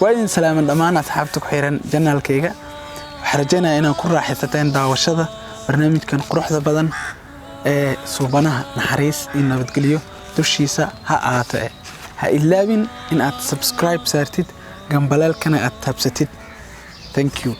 Waa idin salaaman dhammaan asxaabta ku xiran channelkayga. Waxaan rajaynayaa inaad ku raaxaysateen daawashada barnaamijkan quruxda badan ee suubanaha naxariis iyo nabadgelyo dushiisa ha ahaato. Ha ilaabin in aad subscribe saartid, gambaleelkana aad taabsatid. Thank you.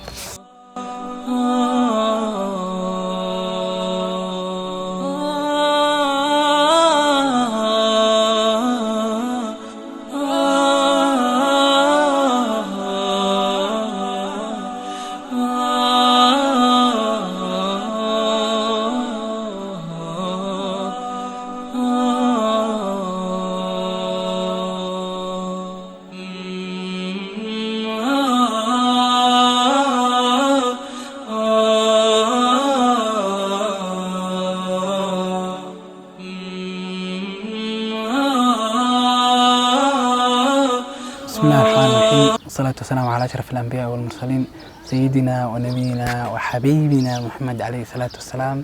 بسم الله الرحمن الرحيم، والصلاة والسلام على أشرف الأنبياء والمرسلين، سيدنا ونبينا وحبيبنا محمد عليه الصلاة والسلام.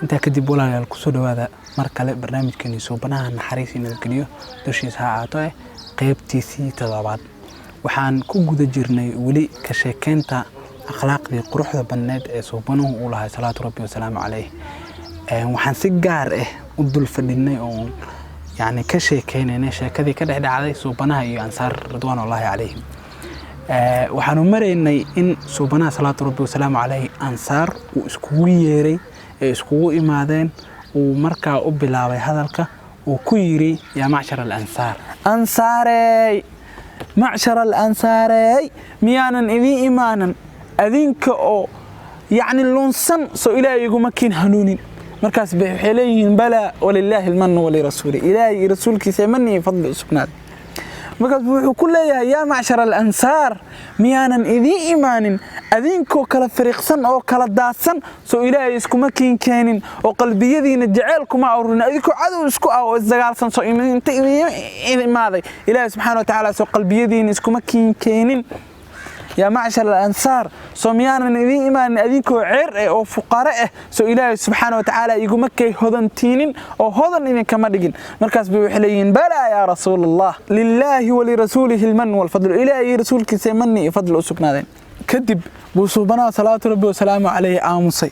Intaa kadib, walaalayaal, kusoo dhawaada mar kale barnaamijkani suubanaha naxariis iyo nabadgelyo dushiisa ha ahaato qeybtiisii toddobaad. Waxaan ku guda jirnay weli ka sheekeynta akhlaaqdii quruxda badneed ee suubanuhu uu lahay, salaatu rabbi wasalaamu caleyh. Waxaan si gaar ah u dul fadhinay oo yani ka sheekeynaynay sheekadii ka dhex dhacday suubanaha iyo ansaar ridwaanullaahi calayhim. Waxaanu maraynay in suubanaha salaatu rabbi wasalaamu caleyhi ansaar uu iskugu yeeray ee iskugu imaadeen, uu markaa u bilaabay hadalka uu ku yiri: "Yaa macshar alansaar, ansaarey, macshar alansaarey, miyaanan idiin imaanan adinka oo yacni lunsan? Soo Ilaahay iguma kiin hanuunin?" Markaas bay waxay leeyihiin: "Balaa, walilaahi almanu walirasuuli." Ilaahay iyo rasuulkiisa mani iyo fadli u sugnaaday. Markaas wuxuu ku leeyahay: "Yaa macshar alansaar, miyaanan idiin imaanin adinkoo kala fariiqsan oo kala daadsan? Soo Ilaahay iskuma kiin keenin oo qalbiyadiina jeceyl kuma arurin? Adinkoo cadow isku ah oo isdagaalsan, soo inta idiin imaaday Ilaahay subxaana wa tacaala, soo qalbiyadiina iskuma kiin keenin? Yaa macshar alansaar, soo miyaanan idiin imaanin adinkoo ceer eh oo fuqare ah? Soo Ilaahay subxaana wa tacaala iguma kay hodantiinin oo hodan idinkama dhigin?" Markaas bay waxay leeyihiin: "Balaa, yaa rasuul Allah, lilaahi walirasuulihi alman walfadlu." Ilaahay iyo rasuulkiisa manni iyo fadli u sugnaadeen. Kadib buu suubanaha salawaatu rabbi wasalaamu calayhi aamusay,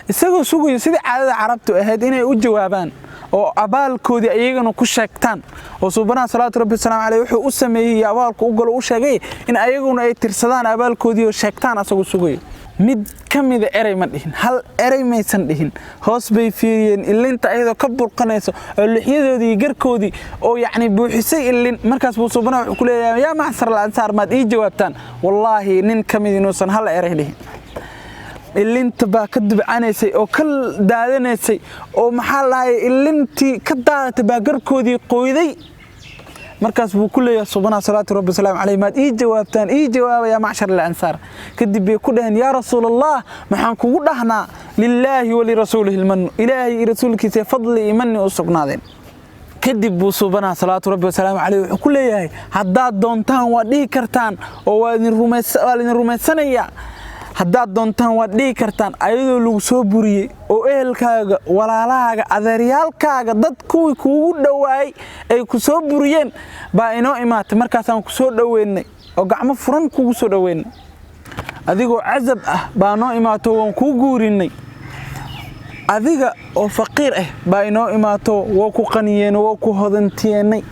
isagoo sugayo sidii caadada carabtu ahayd inay u jawaabaan oo abaalkoodii ayagana ku sheegtaan, oo suubanaha salawaatu rabbi wasalaamu caleyh wuxuu u sameeyey iyo abaalku u galo u sheegay in ayaguna ay tirsadaan abaalkoodii oo sheegtaan. Asagoo sugayo, mid ka mida erey ma dhihin, hal erey maysan dhihin. Hoos bay fiiriyeen, ilinta ayadoo ka burqanayso oo lixyadoodii iyo garkoodii oo yacni buuxisay ilin. Markaas buu suubanaha wuxuu ku leeyahay: "Yaa macsar al ansaar, maad ii jawaabtaan?" Wallaahi, nin ka mid inuusan hal erey dhihin. Ilinta baa ka dubcanaysay oo ka daadanaysay, oo maxaa lahay, ilintii ka daadatay baa garkoodii qoyday. Markaas buu ku leeyahay subanaha salaatu rabbi wasalaamu caleyh: "Maad ii jawaabtaan? Ii jawaaba, yaa macshar alansaar." Kadib bay ku dhaheen: "Yaa rasuul Allah, maxaan kugu dhahnaa? Lilaahi walirasuulihi almanu." Ilaahay iyo rasuulkiisa fadli iyo manni u sugnaadeen. Kadib buu suubanaha salawaatu rabbi wasalaamu caleyh wuxuu ku leeyahay: "Haddaad doontaan waad dhihi kartaan oo waa idin rumaysanayaa. Haddaad doontaan waad dhihi kartaan, ayadoo lagu soo buriyey oo ehelkaaga, walaalahaaga, adeeryaalkaaga, dad kuwii kuugu dhowaayey ay ku soo buriyeen baa inoo imaatay. Markaasaan ku soo dhoweynay oo gacmo furan kugu soo dhoweynay. Adigoo casab ah baa noo imaato, waan kuu guurinay. Adiga oo faqiir ah baa inoo imaato, waa ku qaniyeen, waa ku hodantiyeennay.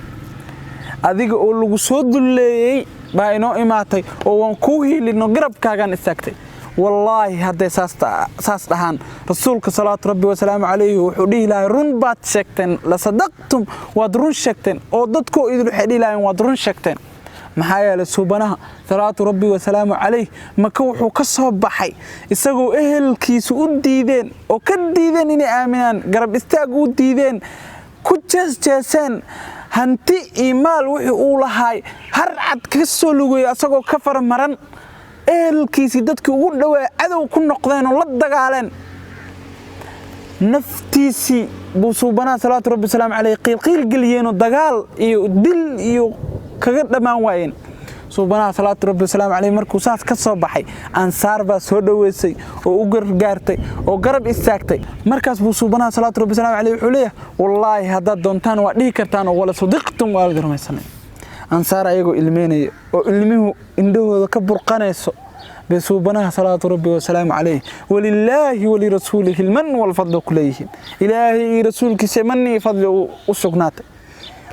Adiga oo lagu soo dulleeyey baa inoo imaatay oo waan kuu hiilino, garabkaagaan istaagtay." Wallaahi, hadday saas dhahaan, rasuulka salawaatu rabbi wasalaamu calayhi wuxuu dhihi lahay: "Run baad sheegteen, lasadaqtum, waad run sheegteen." Oo dadkoo idin waxay dhihi lahayen: "Waad run sheegteen." Maxaa yeelay, suubanaha salawaatu rabbi wasalaamu calayh Maka wuxuu ka soo baxay isagoo ehelkiisu u diideen oo ka diideen inay aaminaan, garab istaag u diideen, ku jeesjeeseen, hanti iyo maal wixii uu lahaay har cad ka soo lugeeyo, asagoo ka faramaran, ehelkiisii dadkii ugu dhowaa cadow ku noqdeen oo la dagaaleen. Naftiisii buu suubanaha salawaatu rabbi wasalaamu caleyh qiilqiil geliyeenoo dagaal iyo dil iyo kaga dhammaan waayeen. Suubanaha salawaatu rabbi wasalaamu caleyh markuu saas ka soo baxay, ansaar baa soo dhoweysay oo u gargaartay oo garab istaagtay. Markaas buu suubanaha salawaatu rabbi wasalaamu caleyh wuxuu leeyahay: "Wallaahi, haddaad doontaan waa dhihi kartaan oo wala sadiqtum, waa la rumaysanay." Ansaar ayagoo ilmeynaya oo ilmuhu indhahooda ka burqanayso bay Suubanaha salawaatu Rabbi wasalaamu calayh, "Walilaahi walirasuulihi alman walfadlu," ku leeyihiin. Ilaahay iyo Rasuulkiisa manni iyo fadli u sugnaatay.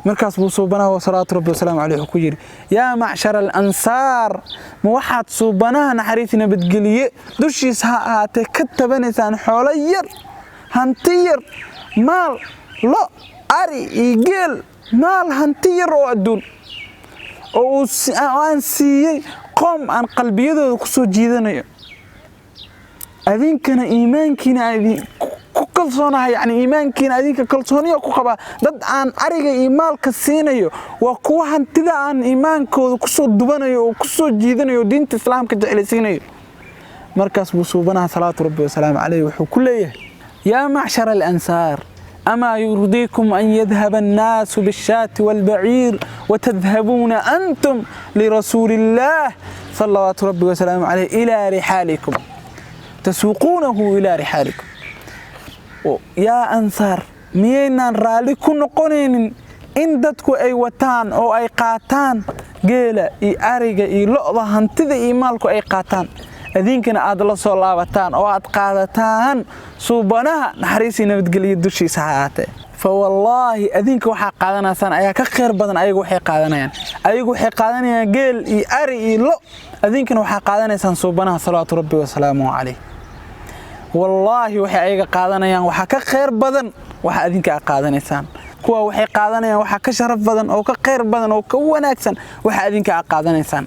Markaas buu Suubanaha salawaatu Rabbi wasalaamu caleyh wuxuu ku yidhi: "Yaa macshara alansaar, ma waxaad Suubanaha naxariis nabadgeliye dushiisa ha ahaatee ka tabanaysaan xoolo yar, hanti yar, maal, lo, ari iyo geel, maal, hanti yar oo adduun oo aan siiyey qoom aan qalbiyadooda ku soo jiidanayo, adinkana iimaankiina aan idin ku kalsoonahay, yani iimaankiina adinka kalsooniya ku qabaa? Dad aan ariga iyo maalka siinayo waa kuwa hantida aan iimaankooda kusoo dubanayo oo kusoo jiidanayo oo diinta Islaamka jeclaysiinayo." Markaas buu Suubanaha salawaatu Rabbi wasalaamu caleyh wuxuu ku leeyahay: "Yaa macshara alansaar, amaa yurdiikum an yadhaba annaasu bishaati waalbaciir watadhabuuna antum lirasuuli illaah salawaatu Rabbi wasalaamu caleyh ilaa rixaalikum, tasuuquunahu ilaa rixaalikum? Yaa Ansaar, miyaynaan raalli ku noqonaynin in dadku ay wataan oo ay qaataan geela iyo ariga iyo lo'da, hantida iyo maalku ay qaataan, adinkana aad la soo laabataan oo aad qaadataan Suubanaha naxariisii nabadgeliya dushiisa ha ahaatee? Fa wallaahi, adinka waxaa qaadanaysaan ayaa ka khayr badan ayagu waxay qaadanayaan. Ayagu waxay qaadanayaan geel iyo ari iyo lo, adinkana waxaa qaadanaysaan Suubanaha salawaatu Rabbi wasalaamuhu caleyh. Wallaahi, waxay ayaga qaadanayaan waxaa ka khayr badan waxa adinka aad qaadanaysaan. Kuwa waxay qaadanayaan waxaa ka sharaf badan oo ka khayr badan oo ka wanaagsan waxa adinka aad qaadanaysaan."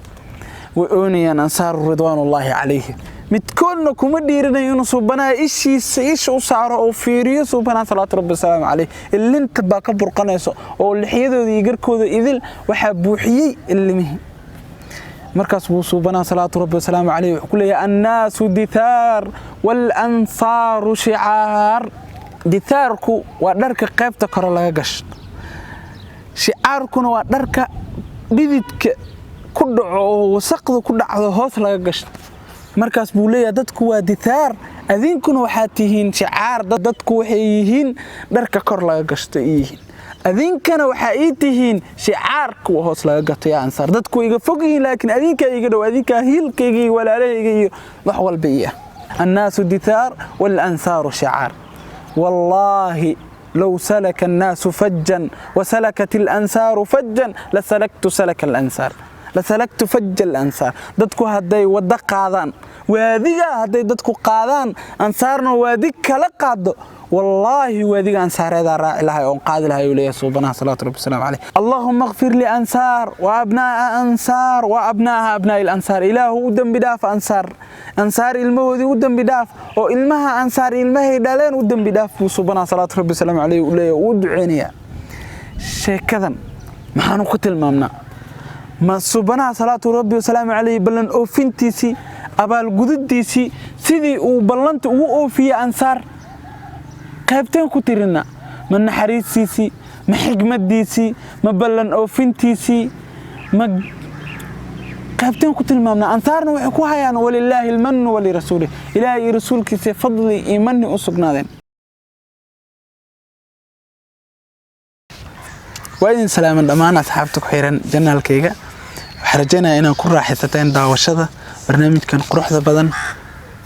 Way oonayaan Ansaaru ridwaanullaahi calayhim. Midkoodna kuma dhiirinayo inuu Suubanaha ishiisa isha u saaro oo fiiriyo Suubanaha salawaatu Rabbi wasalaamu caleyh. Ilinta baa ka burqanayso oo lixyadooda iyo garkooda idil waxaa buuxiyey ilimihii. Markaas buu Suubanaha salawaatu Rabbi wasalaamu caleyh wuxuu ku leeyahay: "Annaasu dithaar waalansaaru shicaar." Dithaarku waa dharka qaybta kore laga gasho, shicaarkuna waa dharka dhididka ku dhaco oo wasaqda ku dhacdo hoos laga gasho. Markaas buu leeyahay: dadku waa dithaar, adinkuna waxaad tihiin shicaar. Dadku waxay yihiin dharka kor laga gashto yihiin, adinkana waxaa ii tihiin shicaar kuwa hoos laga gato. Yaa Ansaar, dadku iga fog yihiin, laakiin adinkaa iga dhow, adinkaa hiilkayga iyo walaalahayga iyo wax walba ii ah. "Annaasu dithaar waalansaaru shicaar. Wallaahi, low salaka annaasu fajjan wasalakat alansaaru fajjan lasalaktu salaka alansaar, lasalaktu fajja alansaar." Dadku hadday waddo qaadaan, waadigaa hadday dadku qaadaan, Ansaarna waadi kala qaado, wallaahi, waadiga Ansaareedaa raaci lahay oon qaadi lahay, uu leeyahay Suubanaha salawaatu Rabbi wasalaamu caleyh. "Allahumma ighfir li ansaar wa abnaa'a ansaar wa abnaa'a abnaa'i ansaar." Ilaahu, u dembi dhaaf Ansaar, Ansaar ilmahoodii u dembi dhaaf, oo ilmaha Ansaar ilmahay dhaleen u dembi dhaaf, buu Suubanaha salawaatu Rabbi wasalaamu caleyh uu leeyahay, uu duceynayaa. Sheekadan maxaanu ku tilmaamnaa? Ma Suubanaha salawaatu Rabbi wasalaamu caleyh ballan oofintiisii, abaalgududiisii, sidii uu ballanta ugu oofiyey Ansaar, qaybteen ku tirina? Ma naxariistiisii, ma xigmaddiisii, ma ballan oofintiisii, ma qaybteen ku tilmaamnaa? Ansaarna waxay ku hayaan: "Walilaahi almanu walirasuulih." Ilaahay iyo Rasuulkiisa fadli iyo manni u sugnaadeen. Waa idin salaaman dhammaan asxaabta ku xiran channelkayga. Waxaan rajaynayaa inaad ku raaxaysateen daawashada barnaamijkan quruxda badan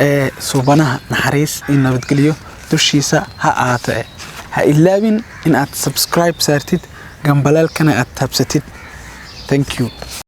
ee Suubanaha naxariis iyo nabadgelyo dushiisa ha ahaato. Ha ilaabin in aad subscribe saartid, gambaleelkana aad taabsatid. Thank you.